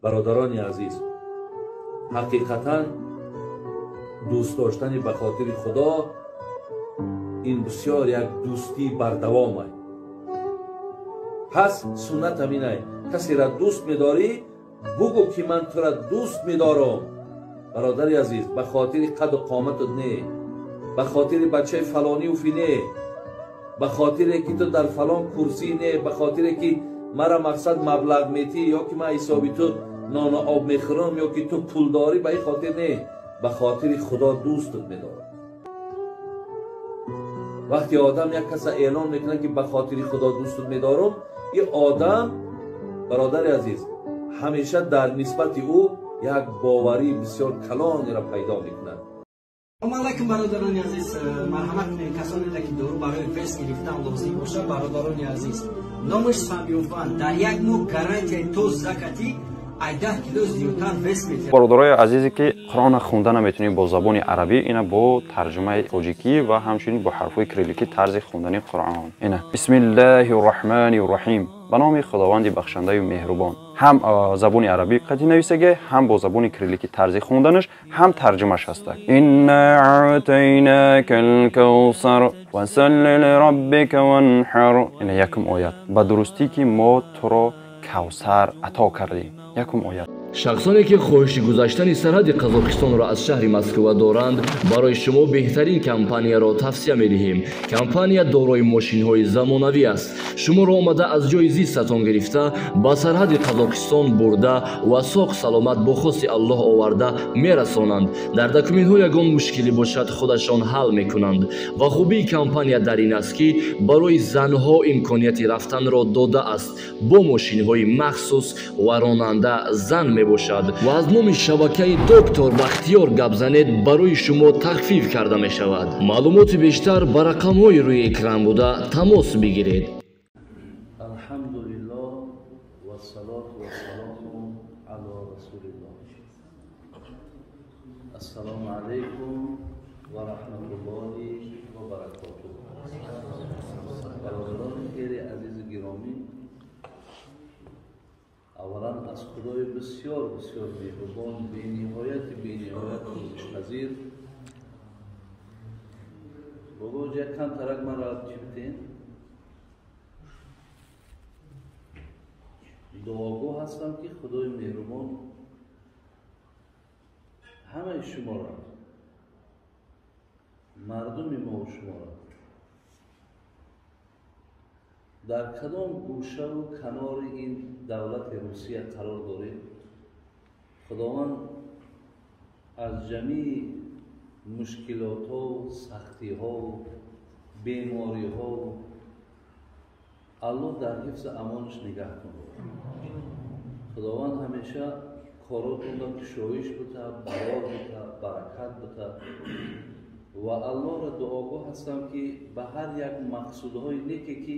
Бародарони азиз, ҳақиқатан дӯст доштани ба хотири Худо ин бисёр як дӯстии бардавом ай. Пас суннат ҳамин ай: касеро дӯст медорӣ, бугӯ ки ман тура дӯст медорам. Бародари азиз, ба хотири қаду қоматат не, ба хотири бачаи фалонию фи не, ба хотире ки ту дар фалон курсӣ не, ба хотире ки мара мақсад маблағ метӣ ё ки ман ҳисоби ту нону об мехӯрам ё ки ту пул дорӣ, ба ин хотир не, ба хотири Худо дӯстат медорам. Вақте одам як каса эълон мекунад ки ба хотири Худо дӯстат медорам, ин одам, бародари азиз, ҳамеша дар нисбати ӯ як боварии бисёр калонеро пайдо мекунад. Салом алайкум, бародарони азиз. Марҳамат кунед, касоне ки дору барои вес гирифтан лозим бошад. Бародарони азиз, номаш Самиёван, дар як моҳ гарантияи то закати ай 10 кило зиёдтар вес метиҳад. Бародарои азизе ки Қуръонро хонда наметавонед бо забони арабӣ, ина бо тарҷумаи тоҷикӣ ва ҳамчунин бо ҳарфҳои кирилликӣ тарзи хондани Қуръон. Ина: Бисмиллаҳи рраҳмани рраҳим, ба номи Худованди бахшандаю меҳрубон. Ҳам забони арабӣ қатъи нависаге, ҳам бо забони кирилликӣ тарзи хонданаш, ҳам тарҷумаш ҳастак. Инна аътайнака лкавсар фасалли лираббика ванҳар. Ина якум оят: ба дурустӣ ки мо туро Кавсар ато кардем. Якум оят. Шахсоне ки хоҳиши гузаштани сарҳади Қазоқистонро аз шаҳри Москва доранд, барои шумо беҳтарин компанияро тавсия медиҳем. Компания дорои мошинҳои замонавӣ аст. Шуморо омада аз ҷои зистатон гирифта, ба сарҳади Қазоқистон бурда ва соғ саломат бо хости Аллоҳ оварда мерасонанд. Дар документҳо ягон мушкилӣ бошад, худашон ҳал мекунанд. Ва хубии компания дар ин аст, ки барои занҳо имконияти рафтанро додааст бо мошинҳои махсус ва ронанда зан мебошад. Ва аз номи шабакаи Доктор Бахтиёр гап занед, барои шумо тахфиф карда мешавад. Маълумоти бештар ба рақамҳои рӯи экран буда тамос бигиред. Алҳамдулиллоҳ вассалоту вассалому ало расулиллоҳ. Ассалому алайкум ва раҳматуллоҳи ва баракотуҳ. Бародарони хеле азизу гиромӣ, аввалан аз Худои бисёр бисёр меҳрубон, бениҳояти бениҳоят пӯзишпазир. Бобо, як камтарак маро чӣ битен, дуогӯ ҳастам ки Худои меҳрубон ҳамаи шуморо, мардуми мову шуморо дар кадом гӯшаву канори ин давлати Русия қарор доред, Худованд аз ҷамии мушкилотҳову сахтиҳову бемориҳову Аллоҳ дар ҳифзу амонаш нигаҳ кунад. Худованд ҳамеша коротонро кушоиш бута, барор бута, баракат бута. Ва Аллоҳро дуогӯ ҳастам ки ба ҳар як мақсудҳои неке ки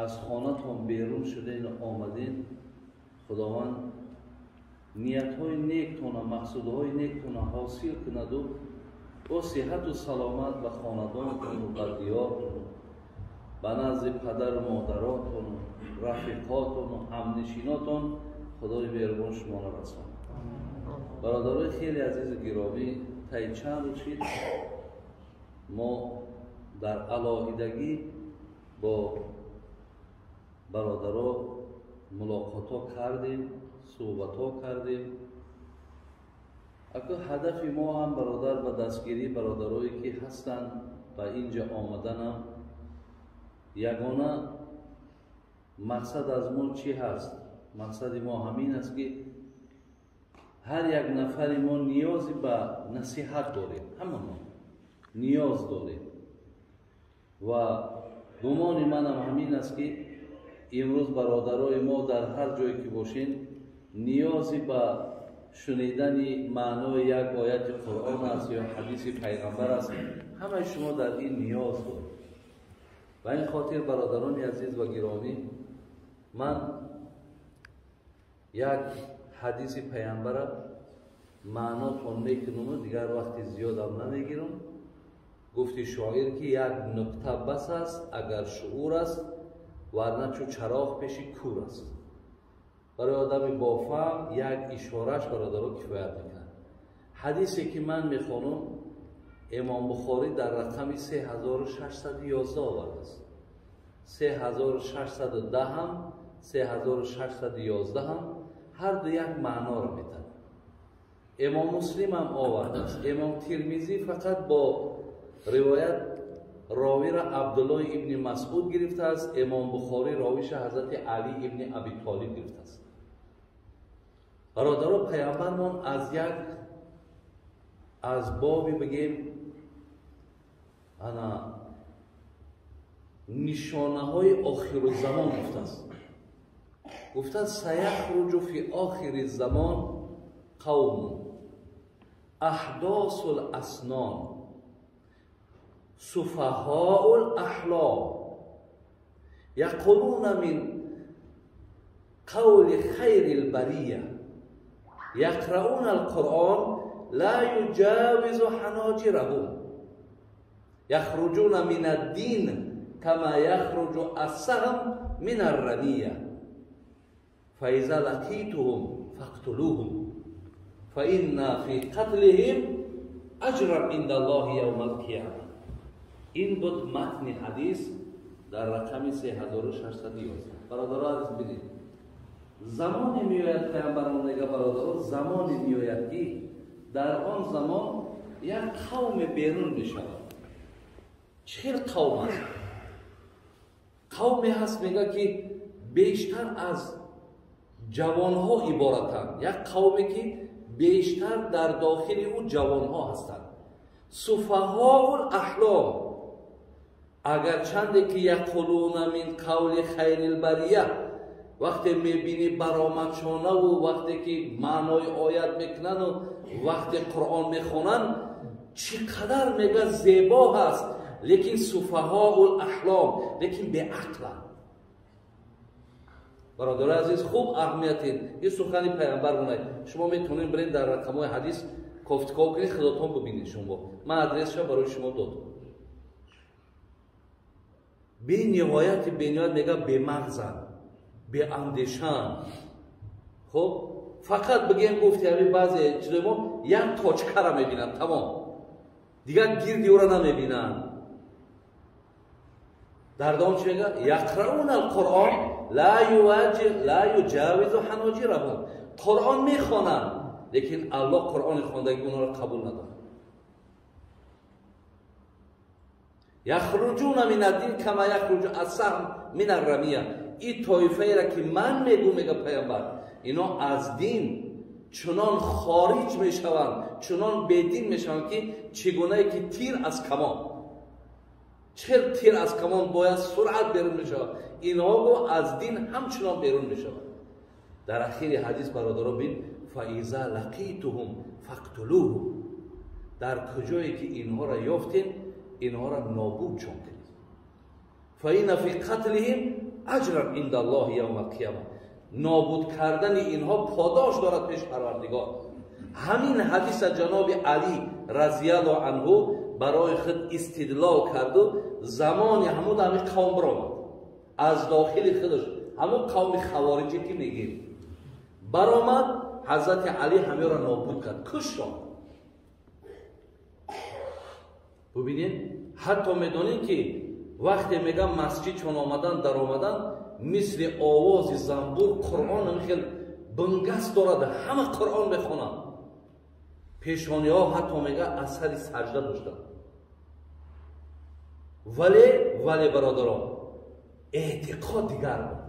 аз хонатон берун шуден омаден, Худованд ниятҳои нектона, мақсудҳои нектона ҳосил кунаду бо сиҳату саломат ба хонадонтону ба диёртону ба назди падару модаротону рафиқотону ҳамнишинотон Худои меҳрубон шуморо расонад. Бародарои хеле азизу гиромӣ, таи чанд рӯз шид мо дар алоҳидагӣ бо бародаро мулоқотҳо кардем, суҳбатҳо кардем. Аку ҳадафи мо ҳам, бародар, ба дастгирии бародарое ки ҳастанд ба инҷа омаданам, ягона мақсад аз мо чӣ ҳаст? Мақсади мо ҳамин аст ки ҳар як нафари мо ниёзи ба насиҳат дорем, ҳама мо ниёз дорем. Ва гумони манам ҳамин аст ки имрӯз бародарои мо дар ҳар ҷое ки бошен, ниёзи ба шунидани маънои як ояти Қуръон аст ё ҳадиси пайғамбар аст, ҳамаи шумо дар ин ниёз доред. Ба ин хотир, бародарони азиз ва гиромӣ, ман як ҳадиси пайғамбара маънотон мекунаму дигар вақти зиёдам намегирам. Гуфти шоир ки як нуқта бас аст агар шуур аст, варна чу чароғ пеши кур аст. Барои одами бофаҳм як ишорааш бародаро кифоят мекунад. Ҳадисе ки ман мехонам, Имом Бухорӣ дар рақами 3611 овардааст. 3610 ҳам 3611 ҳам ҳар ду як маъноро медиҳад. Имом Муслим ҳам овардааст. Имом Тирмизӣ фақат бо ривоят ровиро Абдуллоҳ ибни Масъуд гирифтааст. Имом Бухорӣ ровиша ҳазрати Алӣ ибни Аби Толиб гирифтааст. Бародаро, паямбармон аз як аз боби бигем ана нишонаҳои охирузамон гуфтааст. Гуфтааст: саяхруҷу фи охири замон қавмун аҳдосул аснон суфаҳоул аҳлом яқулуна мин қавли хайрил бария яқрауна алқуръон ла юҷавизу ҳаноҷираҳум яхруҷуна мин аддин кама яхруҷу ассаҳм мин аррамия фаиза лақитуҳум фақтулуҳум фаинна фи қатлиҳим аҷран инда Аллоҳи явма алқияма. Ин буд матни ҳадис дар рақами 3611. Бародаро азиз, бинед, замоне меояд, паямбарон мега, бародаро, замоне меояд ки дар он замон як қавме берун мешавад. Чӣ хел қавм аст? Қавме ҳаст, мега, ки бештар аз ҷавонҳо иборатанд. Як қавме ки бештар дар дохили ӯ ҷавонҳо ҳастанд. Суфаҳоул аҳлом, агарчанде ки яқулуна мин қавли хайрил бария, вақте мебинӣ баромадшонаву вақте ки маънои оят мекунану вақте Қуръон мехонанд, чӣ қадар мега зебо ҳаст, лекин суфаҳоул аҳлом, лекин беақланд. Бародари азиз, хуб аҳамиятин ин сухани паямбар бунай. Шумо метавонед биред дар рақамҳои ҳадис кофтиков кунед, худотон бибинед. Шумо ман адресша барои шумо додам. Бениҳояти бениҳоят мега бемағзанд, беандешанд. Хуб, фақат бигем, гуфти ҳамин баъзе чизои мо як точкара мебинанд, тамом, дигар гирди ӯро намебинанд. Дар давом чӣ мега? Яқрауна алқуръон ла юҷавизу ҳаноҷираҳум. Қуръон мехонанд, лекин Аллоҳ Қуръони хондагии онҳоро қабул надорад. Яхруҷуна мин аддин кама яхруҷу ассаҳм мин аррамия. Ин тоифаеро ки ман мегӯ, мега паямбар, ино аз дин чунон хориҷ мешаванд, чунон бедин мешаванд, ки чӣ гунае ки тир аз камон, чел тир аз камон бояд суръат берун мешавад, инҳо гу аз дин ҳамчунон берун мешавад. Дар ахири ҳадис, бародаро, бин: фаиза лақитуҳум фақтулуҳум. Дар куҷое ки инҳоро ёфтем, инҳоро нобудшон кунед. Фаинна фи қатлиҳим аҷран инда Аллоҳи явма алқияма. Нобуд кардани инҳо подош дорад пеш Парвардигор. Ҳамин ҳадиса ҷаноби Алӣ разияллоҳу анҳу барои худ истидлол карду замони ҳамун ҳамин қавм баромад. Аз дохили худаш ҳамун қавми хавориҷӣ ки мегирем баромад, ҳазрати Алӣ ҳамеро нобуд кард, кушшон. Бубинед, ҳатто медонед ки вақте мегам масҷид чун омадан, даромадан, мисли овози занбур Қуръон ҳамин хел бунгаст дорад, ҳама Қуръон мехонанд. Пешониҳо ҳатто мега асари саҷда доштанд. Вале бародарон, эътиқод дигар буд.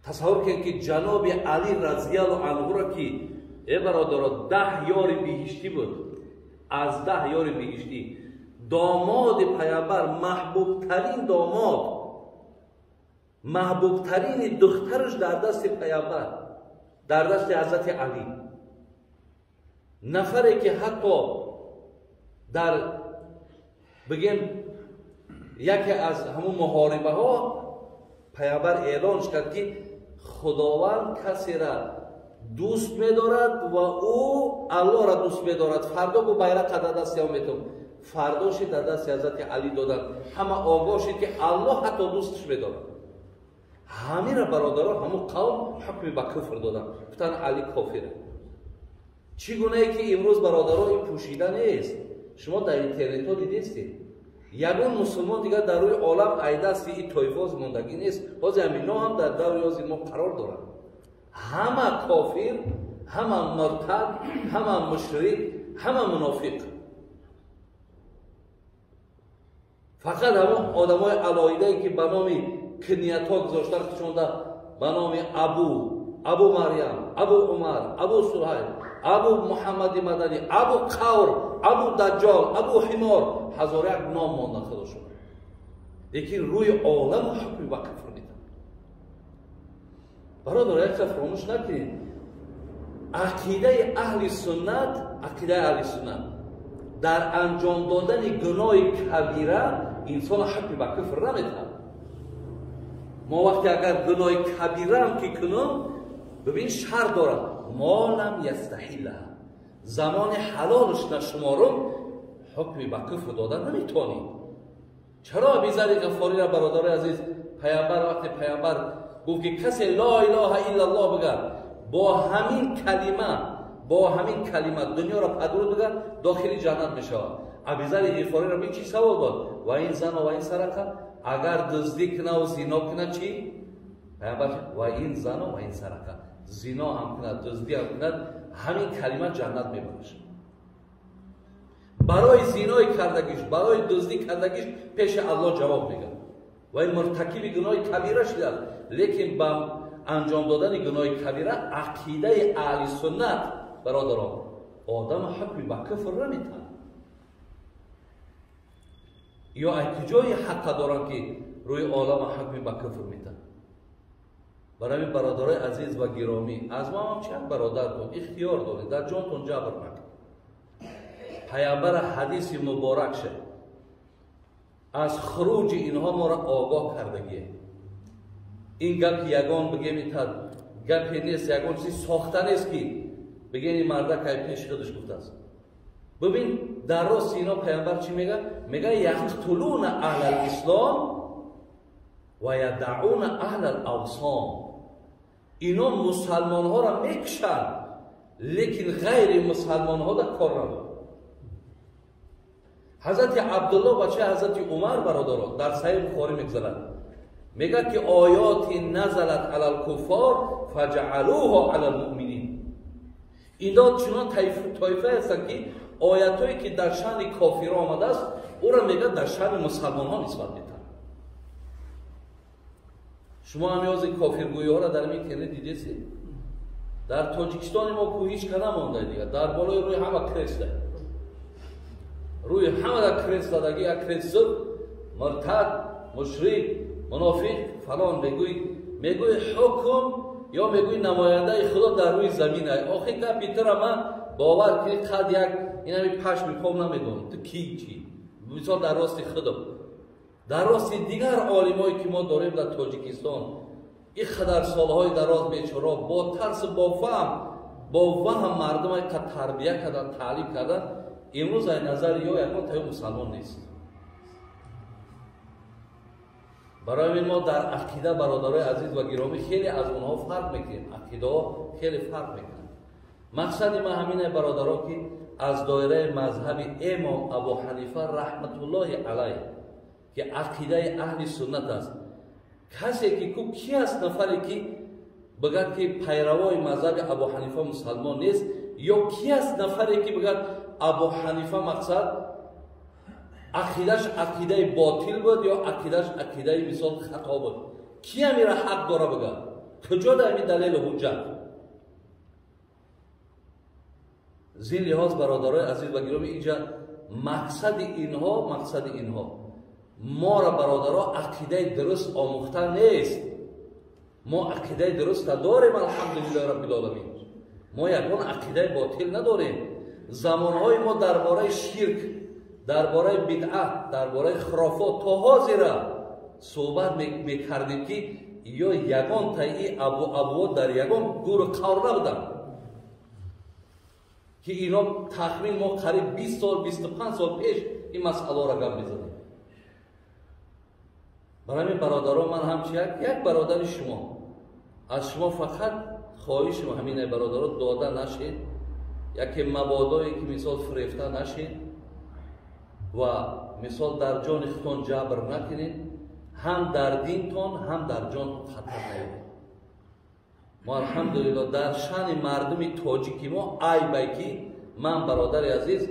Тасаввур кунед ки ҷаноби Алӣ разияллоҳу анҳуро ки бародаро 10 ёри биҳиштӣ буд, аз 10 ёри биҳиштӣ, домоди паямбар, маҳбубтарин домод, маҳбубтарини духтараш дар дасти паямбар, дар дасти ҳазрати Алӣ, нафаре ки ҳатто дар бигем яке аз ҳамун муҳорибаҳо паямбар эълон кард ки Худованд касера дӯст медорад ва ӯ Аллоҳро дӯст медорад. Фардо бу байрақа дар дасти ӯ метавон. Фардоши дар дасти ҳазрати Алӣ доданд. Ҳама огоҳ шид ки Аллоҳ ҳатто дӯсташ медорад. Ҳамира бародаро ҳамун қавм ҳукми ба куфр доданд, гуфтанд Али кофира. Чӣ гунае ки имрӯз бародаро ин пӯшида нест. Шумо дар интернетҳо дидестед, ягон мусулмон дигар дар рӯи олам айдасти ин тоифоз мондагӣ нест. Ҳозир ҳамино ҳам дар даври ҳозир мо қарор доранд. Ҳама кофир, ҳама муртад, ҳама мушрик, ҳама мунофиқ. Фақат ҳамон одамои алоҳидае ки ба номи киниятҳо гузоштан кушонда, ба номи Абу Марьям, Абу Умар, Абу Суҳайл, Абу Муҳаммади Маданӣ, Абу Қавр, Абу Даҷҷол, Абу Ҳимор, ҳазор як ном мондан худошон. Лекин рӯи олам ҳукми ба куфр медиҳанд. Бародар, як чиз фаромӯш накунед. Ақидаи аҳли суннат, ақидаи аҳли суннат дар анҷом додани гуноҳи кабира инсонро ҳукми ба куфр намедиҳад. Мо вақте агар гуноҳи кабираам ки кунем, бибин шарт дорад, мо лам ястаҳиллаҳа, замони ҳалолш нашуморум ҳукми ба куфр дода наметавонем. Чаро Абизари Ғаффориро бародарои азиз паямбар вақте паямбар гуфт ки касе ло илоҳа иллаллоҳ бигӯяд, бо ҳамин калима, бо ҳамин калима дунёро падруд бигӯяд, дохили ҷаннат мешавад. Абизари Ғифориро бин чӣ савол дод? Ва ин зано ва ин сарақа, агар дуздӣ кунаву зино кунад чӣ? Паямбар ва ин зано ва ин сарақа, зино ҳам кунад, дуздӣ ҳам кунад, ҳамин калима ҷаннат мебараш. Барои зинои кардагиш, барои дуздӣ кардагиш пеши Аллоҳ ҷавоб мегӯяд. Ва ин муртакиби гуноҳи кабира шудааст. Лекин ба анҷом додани гуноҳи кабира ақидаи аҳли суннат бародарон одам ҳукми ба куфр наметавонад. Ё аз куҷои ҳаққа доранд ки рӯи олама ҳукми ба куфр метавонад? Барои бародарои азиз ва гиромӣ, аз мо ҳам чанд бародар буд, ихтиёр доред, дар ҷонтон ҷабр накунед. Паямбар ҳадиси муборак шуд, аз хуруҷи инҳо моро огоҳ кардагие. Ин гап ягон бигем гапе нест, ягон чизи сохта нест ки бигем ин мардак ай пеши худаш гуфтааст. Бибин дар рости ино паямбар чӣ мегӯяд? Мегӯяд яқтулуна аҳлал ислом ва ядауна аҳлал авсон. Ино мусалмонҳоро мекушанд, лекин ғайри мусалмонҳода кор надоранд. Ҳазрати Абдулло бачаи ҳазрати Умар бародарон дар Саҳиҳ Бухорӣ мегузарад, мегӯяд ки оёти назалат алал куффор фаҷаалуҳо алал муъминин. Ино чунон тоифае ҳастанд ки оятҳое ки дар шаъни кофирон омадааст, ӯро мегӯяд дар шаъни мусалмонҳо нисбат медиҳанд. Шумо ҳам ёзи кофиргӯиҳоро дар интернет дидесед? Дар Тоҷикистони мо ку ҳеҷ ка намонда дигар, дар болои рӯи ҳама крест, рӯи ҳама дар крест задагӣ, як крест зуд, муртад, мушрик, мунофиқ фалон мегӯй, мегӯй ҳукм ё мегӯй намояндаи Худо дар рӯи замин ай. Охи гапи тура ман бовар кунӣ қад як инами пашми пом намедонам ту ки чӣ. Мисол дар рости Худо, дар рости дигар олимое ки мо дорем дар Тоҷикистон, ин қадар солҳои дароз бечора бо тарсу бо фаҳм, бо ваҳм мардума қад тарбия кардан, таълим кардан, имрӯз ай назари ё ягон таё мусалмон нест. Барои ин мо дар ақида бародарои азиз ва гиромӣ хеле аз онҳо фарқ мекунем. Ақидаҳо хеле фарқ мекунанд. Мақсади ман ҳамин бародаро ки аз доираи мазҳаби имом Абу Ҳанифа раҳматуллоҳи алайҳ ки ақидаи аҳли суннат аст, касе ки ку ки аст нафаре ки бигӯяд ки пайравои мазҳаби Абу Ҳанифа мусалмон нест, ё ки аст нафаре ки бигӯяд Абу Ҳанифа мақсад ақидаш ақидаи ботил буд ё ақидаш ақидаи мисол хато буд? Ки амира ҳақ дора бигӯяд? Куҷо дар ин далелу ҳуҷҷат? Зин лиҳоз бародарои азиз ва гиромӣ, инҷа мақсади инҳо, мақсади инҳо моро бародаро ақидаи дуруст омӯхта нест. Мо ақидаи дуруст надорем, алҳамдулиллоҳи раббил оламин. Мо ягон ақидаи ботил надорем. Замонҳои мо дар бораи ширк, дар бораи бидъат, дар бораи хурофот то ҳозира суҳбат мекардем ки ё ягон таи абу абуо дар ягон гурӯҳ қавр набуданд ки ино тахмин мо қариб 20 сол, 25 сол пеш ин масъаларо гап мезадем. Барои ҳамин, бародарон, ман ҳамчи як бародари шумо, аз шумо фақат хоҳишам ҳамин, бародаро, дода нашед, яке мабодое ки мисол фирефта нашед ва мисол дар ҷони худтон ҷабр накунед, ҳам дар динтон, ҳам дар ҷонтон хатар наёбед. Мо, алҳамдулилло, дар шаъни мардуми тоҷики мо айбай ки ман, бародари азиз,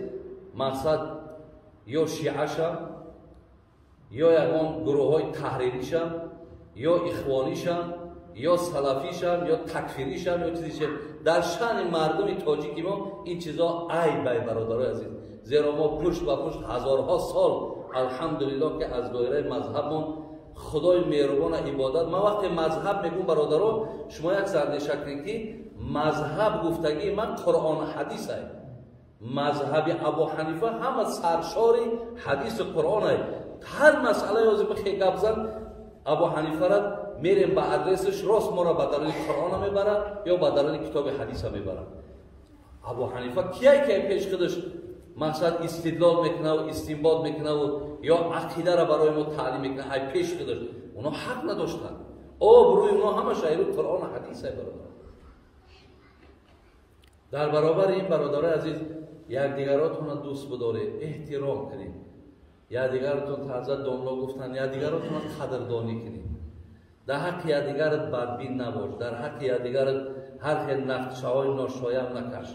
мақсад ё шиашам, ё ягон гурӯҳҳои таҳриришам, ё ихвонишам, ё салафишам, ё такфиришам, ё чизишам. Дар шаъни мардуми тоҷики мо ин чизо айбай, бародарои азиз, зеро мо пушт ба пушт ҳазорҳо сол, алҳамдулилло, ки аз доираи мазҳабмон Худои меҳрубона ибодат. Ман вақте мазҳаб мегӯм, бародаро, шумо як андеша кунед, ки мазҳаб гуфтагии ман Қуръон, ҳадисай. Мазҳаби Абу Ҳанифа ҳама саршори ҳадису Қуръонай. Ҳар масъалае ҳозир бихе гап зан, Абу Ҳанифара мерем ба адресаш, рост моро ба даруни Қуръона мебарад ё ба даруни китоби ҳадиса мебарад. Абу Ҳанифа кияй ки пеш худаш мақсад истидлол мекунаву истинбот мекунаву ё ақидара барои мо таълим мекунад? Ай пеш худаш оно ҳақ надоштанд. Обрӯи оно ҳамаш айрӯи Қуръону ҳадис, ай бародар. Дар баробари ин, бародарои азиз, якдигаротонро дӯст бидоред, эҳтиром кунед якдигаротон. Таза домло гуфтанд, якдигаротонро қадрдонӣ кунед. Дар ҳаққи якдигарат бадбин набош, дар ҳаққи якдигарат ҳар хел нақшаҳои ношоям накаш.